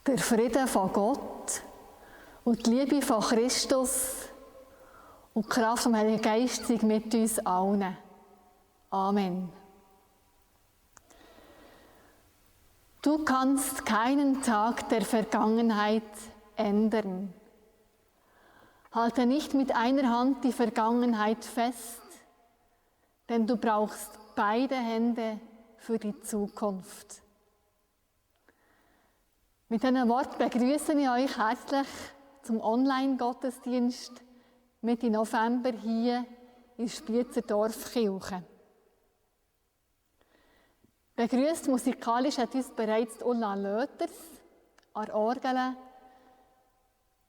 Der Friede von Gott und die Liebe von Christus und die Kraft vom Heiligen Geist sind mit uns allen. Amen. Du kannst keinen Tag der Vergangenheit ändern. Halte nicht mit einer Hand die Vergangenheit fest, denn du brauchst beide Hände für die Zukunft. Mit diesen Worten begrüße ich euch herzlich zum Online-Gottesdienst Mitte November hier in der Spietzer Dorfkirche. Begrüßt musikalisch hat uns bereits Ulla Löters an der Orgel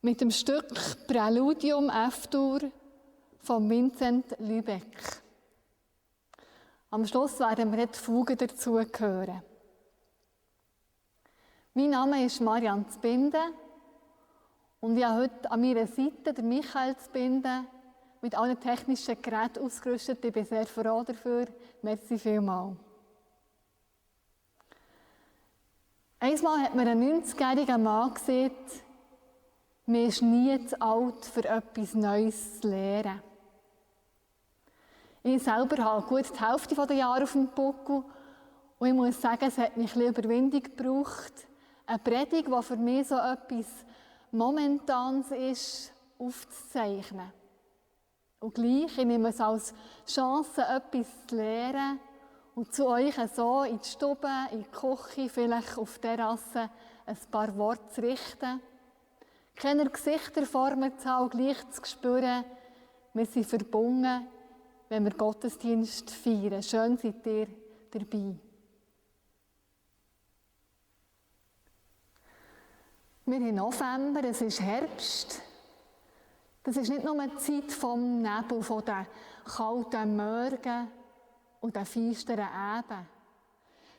mit dem Stück Präludium F-Dur von Vincent Lübeck. Am Schluss werden wir die Fuge dazu hören. Mein Name ist Marianne Zbinden und ich habe heute an meiner Seite den Michael Zbinden mit allen technischen Geräten ausgerüstet. Ich bin sehr froh dafür. Merci vielmals. Einmal hat mir ein 90-jähriger Mann gesagt, man ist nie zu alt, für etwas Neues zu lernen. Ich selber habe gut die Hälfte der Jahre auf dem Buckel und ich muss sagen, es hat mich ein bisschen Überwindung gebraucht, eine Predigt, die für mich so etwas Momentanes ist, aufzuzeichnen. Und gleich, ich nehme es als Chance, etwas zu lernen und zu euch so in die Stube, in die Küche, vielleicht auf der Terrasse ein paar Worte zu richten. Keine Gesichter vor mir zu haben, gleich zu spüren, wir sind verbunden, wenn wir Gottesdienst feiern. Schön seid ihr dabei. Wir haben November, es ist Herbst. Das ist nicht nur die Zeit vom Nebel, von den kalten Morgen und den finsteren Abend.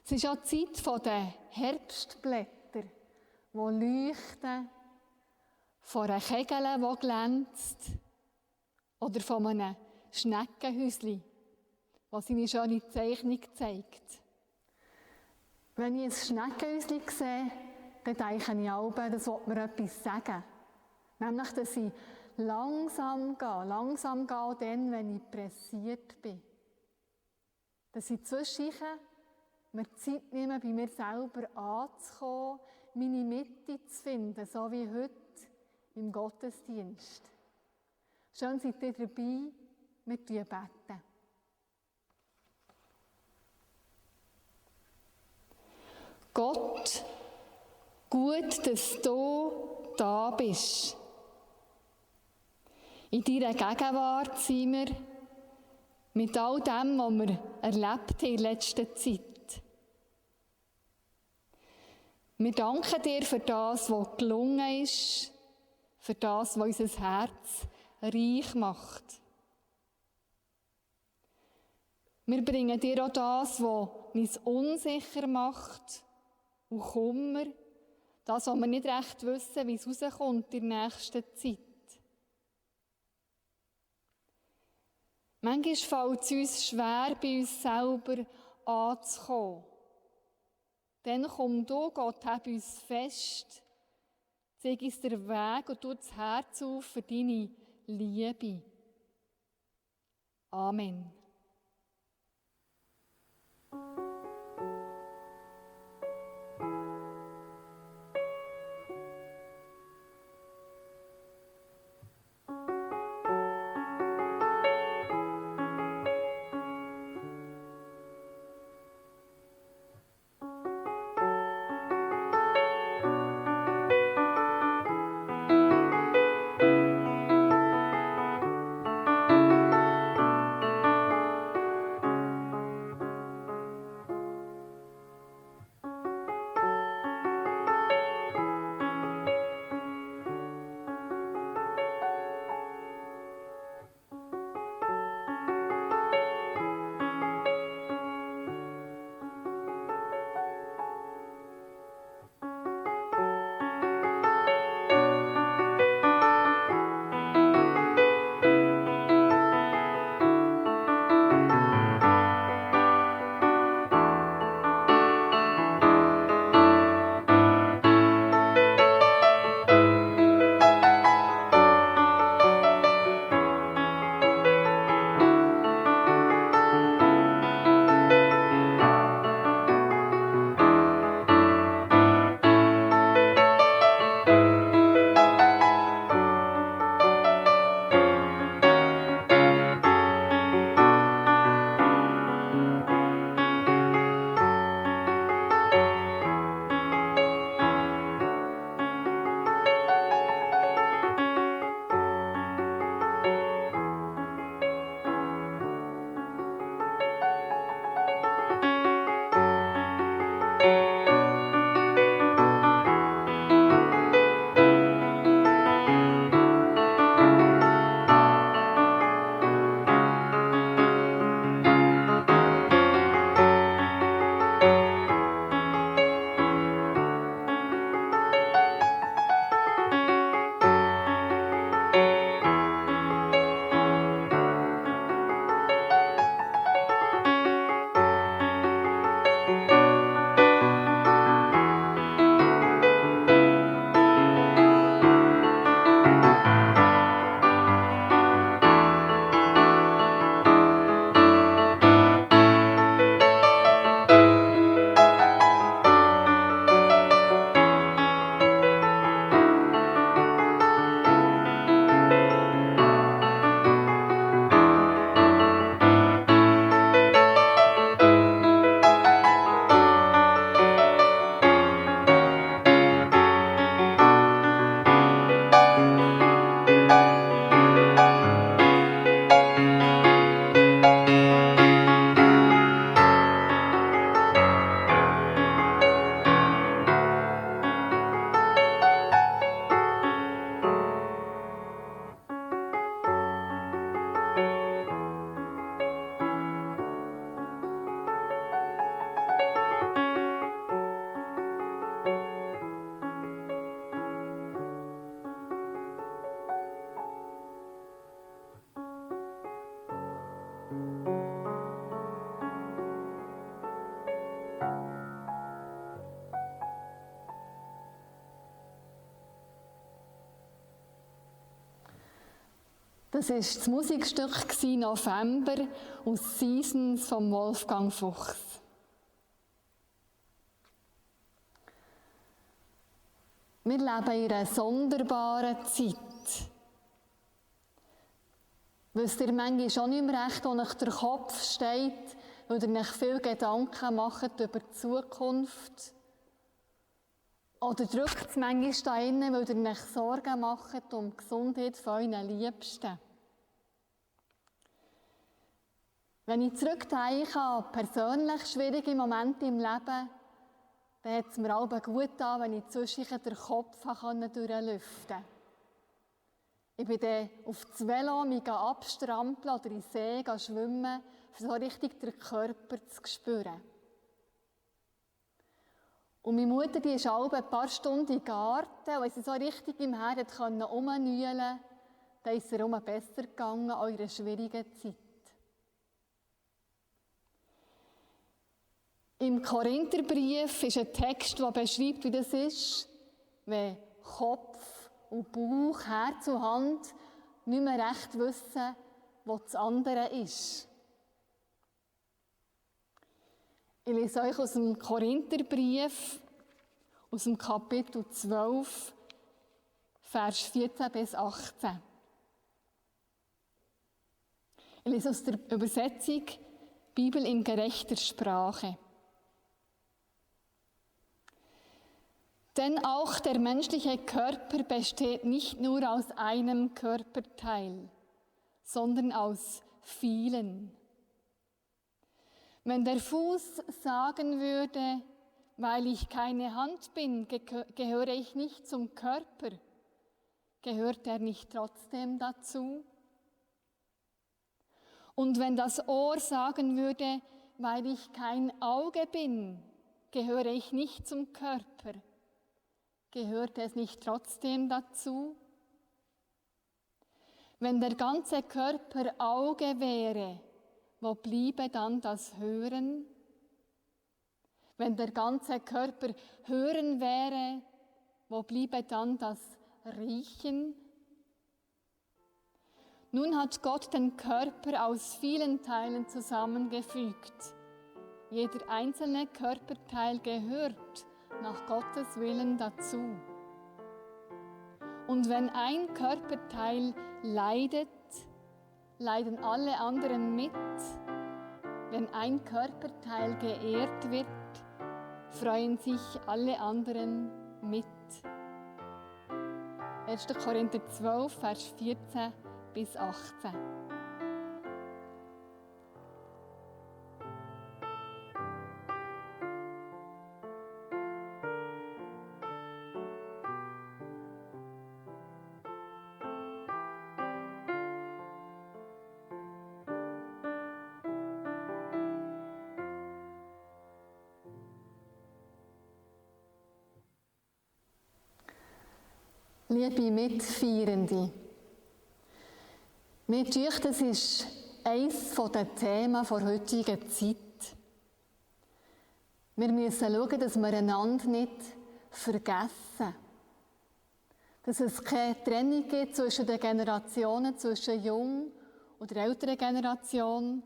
Es ist auch die Zeit der Herbstblätter, die leuchten, von einer Kegel, die glänzt, oder von einem Schneckenhäuschen, das seine schöne Zeichnung zeigt. Wenn ich ein Schneckenhäuschen sehe, dann denke ich auch, das will mir etwas sagen. Nämlich, dass ich langsam gehe, dann, wenn ich pressiert bin. Dass ich zwischendurch mir Zeit nehme, bei mir selber anzukommen, meine Mitte zu finden, so wie heute im Gottesdienst. Schön seid ihr dabei, wir beten. Gott, gut, dass du da bist. In deiner Gegenwart sind wir mit all dem, was wir erlebt haben in letzter Zeit. Wir danken dir für das, was gelungen ist, für das, was unser Herz reich macht. Wir bringen dir auch das, was uns unsicher macht und Kummer, das, was wir nicht recht wissen, wie es rauskommt in der nächsten Zeit. Manchmal fällt es uns schwer, bei uns selber anzukommen. Dann komm du, Gott, hab uns fest, zeig uns den Weg und tu das Herz auf für deine Liebe. Amen. Das war das Musikstück «November» aus «Seasons» von Wolfgang Fuchs. Wir leben in einer sonderbaren Zeit. Wisst ihr manchmal schon nicht mehr recht, wo euch der Kopf steht, weil ihr euch viele Gedanken macht über die Zukunft? Oder drückt es manchmal da innen, weil ihr euch Sorgen macht um die Gesundheit von euren Liebsten? Wenn ich zurückdenke an persönlich schwierige Momente im Leben, dann hat es mir auch gut an, wenn ich zwischendurch den Kopf durchlüften konnte. Ich bin dann auf das Velo, mich abstrampeln oder in den See schwimmen, um so richtig den Körper zu spüren. Und meine Mutter, die ist auch ein paar Stunden im Garten, und wenn sie so richtig im Herd rumnühlen konnte, dann ist es ihr besser gegangen in einer schwierigen Zeit. Im Korintherbrief ist ein Text, der beschreibt, wie das ist, wenn Kopf und Bauch, Herz und Hand nicht mehr recht wissen, wo das andere ist. Ich lese euch aus dem Korintherbrief, aus dem Kapitel 12, Vers 14 bis 18. Ich lese aus der Übersetzung Bibel in gerechter Sprache. Denn auch der menschliche Körper besteht nicht nur aus einem Körperteil, sondern aus vielen. Wenn der Fuß sagen würde, weil ich keine Hand bin, gehöre ich nicht zum Körper, gehört er nicht trotzdem dazu? Und wenn das Ohr sagen würde, weil ich kein Auge bin, gehöre ich nicht zum Körper, gehört es nicht trotzdem dazu? Wenn der ganze Körper Auge wäre, wo bliebe dann das Hören? Wenn der ganze Körper Hören wäre, wo bliebe dann das Riechen? Nun hat Gott den Körper aus vielen Teilen zusammengefügt. Jeder einzelne Körperteil gehört nach Gottes Willen dazu. Und wenn ein Körperteil leidet, leiden alle anderen mit. Wenn ein Körperteil geehrt wird, freuen sich alle anderen mit. 1. Korinther 12, Vers 14 bis 18. Liebe Mitfeierende, mir denkt, das ist eines der Themen der heutigen Zeit. Wir müssen schauen, dass wir einander nicht vergessen. Dass es keine Trennung gibt zwischen den Generationen, zwischen jung und der älteren Generation.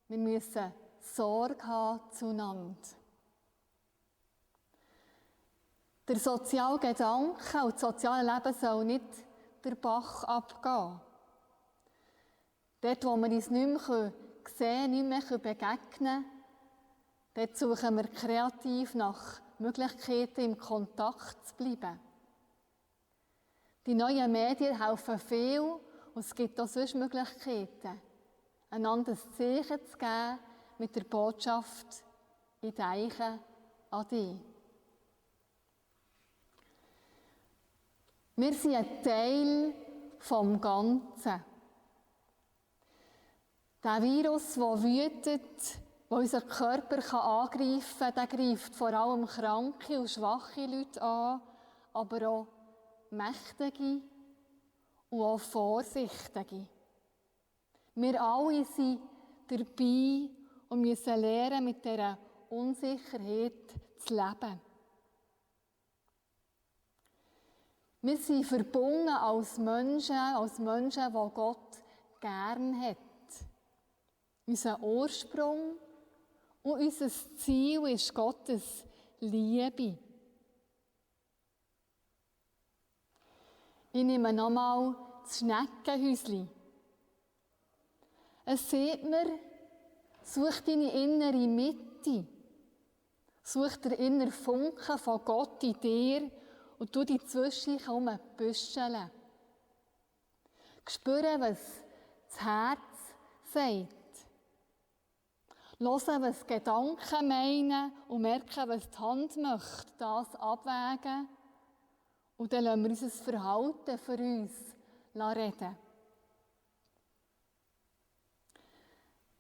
Wir müssen Sorge haben zueinander. Der soziale Gedanke und das soziale Leben soll nicht der Bach abgehen. Dort, wo wir uns nicht mehr sehen, nicht mehr begegnen können, dort suchen wir kreativ nach Möglichkeiten, im Kontakt zu bleiben. Die neuen Medien helfen viel und es gibt auch sonst Möglichkeiten, einander ein Zeichen zu geben mit der Botschaft «Ich denke an dich». Wir sind ein Teil vom Ganzen. Der Virus, der wütet, der unseren Körper angreifen kann, der greift vor allem kranke und schwache Leute an, aber auch Mächtige und auch Vorsichtige. Wir alle sind dabei und müssen lernen, mit dieser Unsicherheit zu leben. Wir sind verbunden als Menschen, die Gott gern hat. Unser Ursprung und unser Ziel ist Gottes Liebe. Ich nehme nochmal das Schneckenhäuschen. Es sagt mir, such deine innere Mitte. Such den inneren Funken von Gott in dir und tu die zwischen büscheln. Spüre, was das Herz sagt. Hören, was die Gedanken meinen und merken, was die Hand möchte, das abwägen. Und dann lassen wir unser Verhalten für uns reden.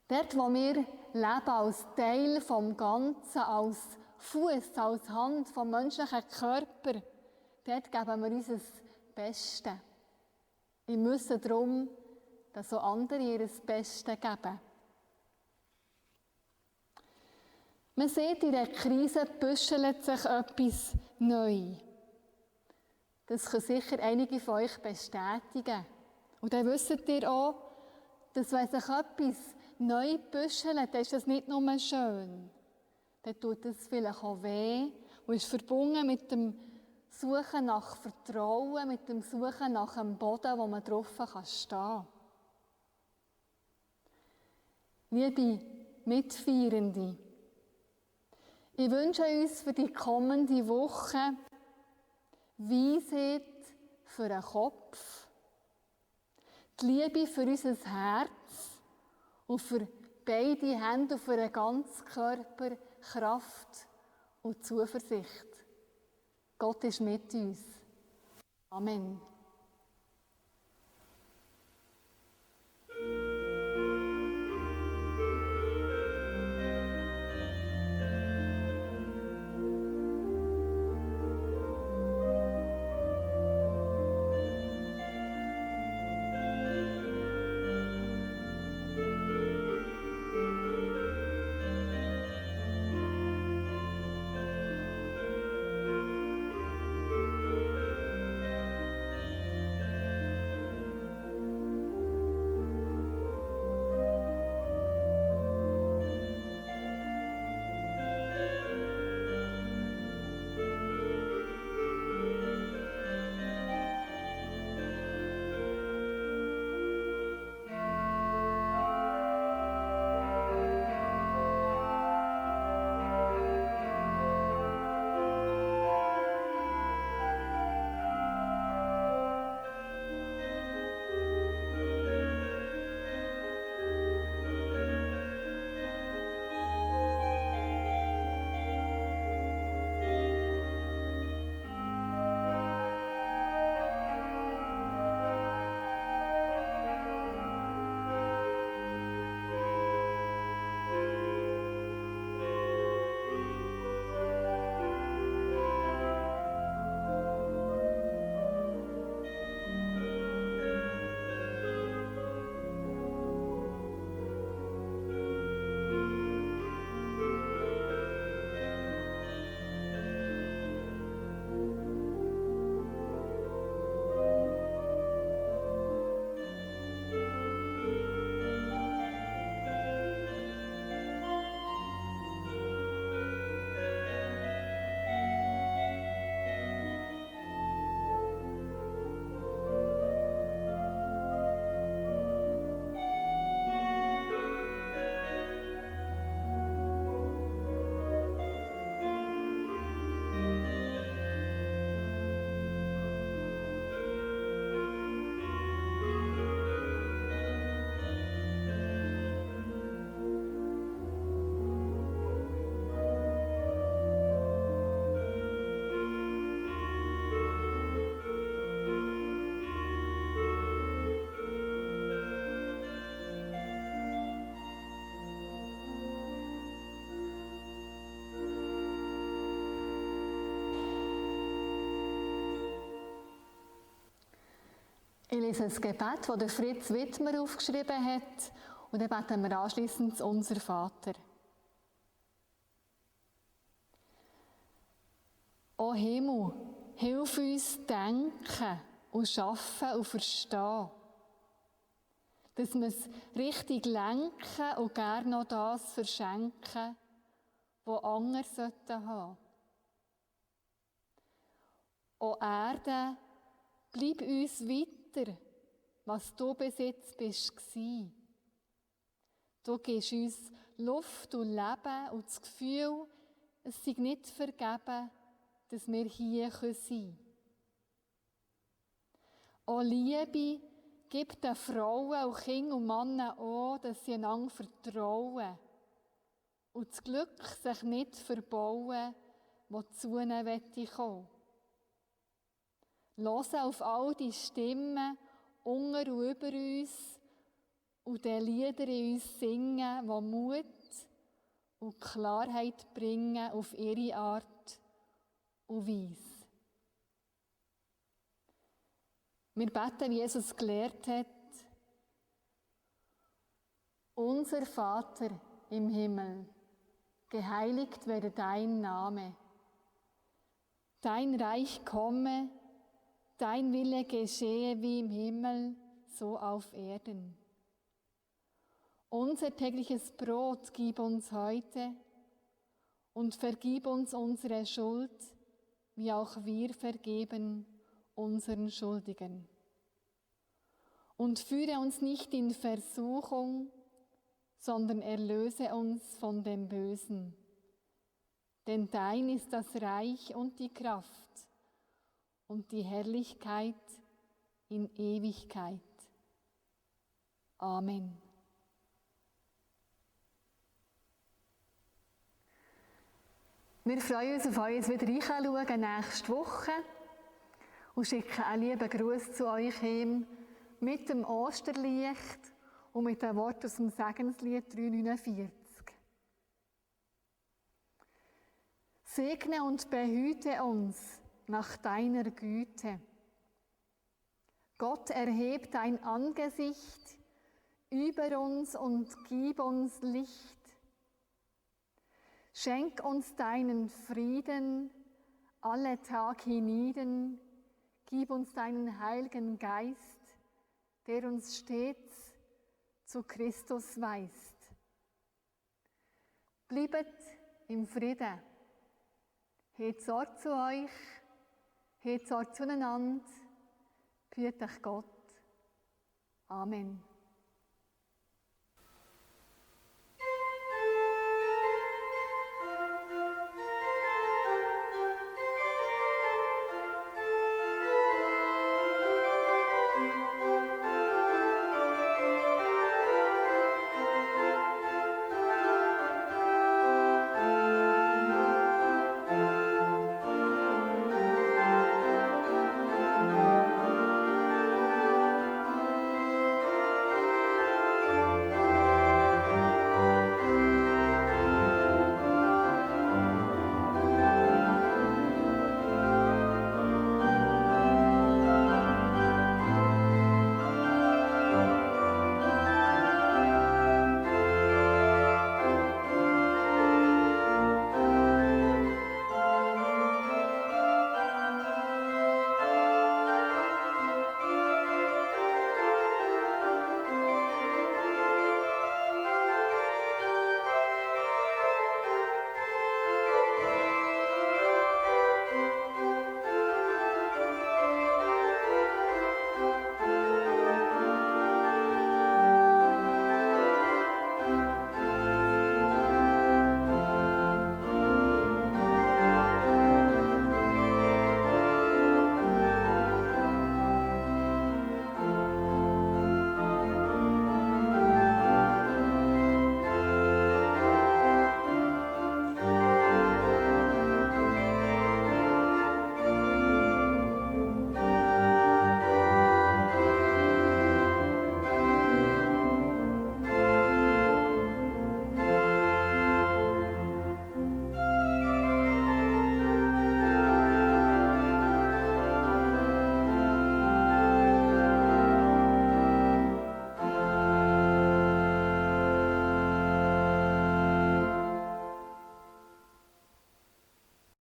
Dort, wo wir leben als Teil vom Ganzen, als Fuß, als Hand vom menschlichen Körper, dort geben wir unser Bestes. Wir müssen darum, dass auch andere ihr Bestes geben. Man sieht, in der Krise büschelt sich etwas neu. Das können sicher einige von euch bestätigen. Und dann wisst ihr auch, dass wenn sich etwas neu büschelt, dann ist das nicht nur schön. Dann tut es vielleicht auch weh und ist verbunden mit dem Suchen nach Vertrauen, mit dem Suchen nach einem Boden, wo man drauf stehen kann. Liebe Mitfeierende, ich wünsche uns für die kommende Woche Weisheit für den Kopf, die Liebe für unser Herz und für beide Hände und für den ganzen Körper Kraft und Zuversicht. Gott ist mit uns. Amen. Ich lese ein Gebet, das der Fritz Wittmer aufgeschrieben hat, und dann beten wir anschliessend unser Vater. O Himmel, Hilf uns denken und schaffen und verstehen, dass wir es richtig lenken und gerne noch das verschenken, was andere sollten haben. O Erde, bleib uns weiter, was du bis jetzt bist gsi. Du gibst uns Luft und Leben und das Gefühl, es sei nicht vergeben, dass wir hier sein können. O Liebe, gib den Frauen und Kindern und Männern auch, dass sie einander vertrauen und das Glück sich nicht verbauen, das zu ihnen kommen will. Hören auf all die Stimmen unter und über uns und die Lieder in uns singen, die Mut und Klarheit bringen auf ihre Art und Weise. Wir beten, wie Jesus gelehrt hat: Unser Vater im Himmel, geheiligt werde dein Name. Dein Reich komme, dein Wille geschehe wie im Himmel, so auf Erden. Unser tägliches Brot gib uns heute und vergib uns unsere Schuld, wie auch wir vergeben unseren Schuldigen. Und führe uns nicht in Versuchung, sondern erlöse uns von dem Bösen. Denn dein ist das Reich und die Kraft und die Herrlichkeit in Ewigkeit. Amen. Wir freuen uns auf euch wieder reinschauen nächste Woche und schicken einen lieben Gruß zu euch heim mit dem Osterlicht und mit dem Wort aus dem Segenslied 349. Segne und behüte uns nach deiner Güte. Gott, erheb dein Angesicht über uns und gib uns Licht. Schenk uns deinen Frieden alle Tag hienieden. Gib uns deinen Heiligen Geist, der uns stets zu Christus weist. Bleibet im Frieden. Hebt Sorge zu euch, hebt Sorge zueinander. Behüt euch Gott. Amen.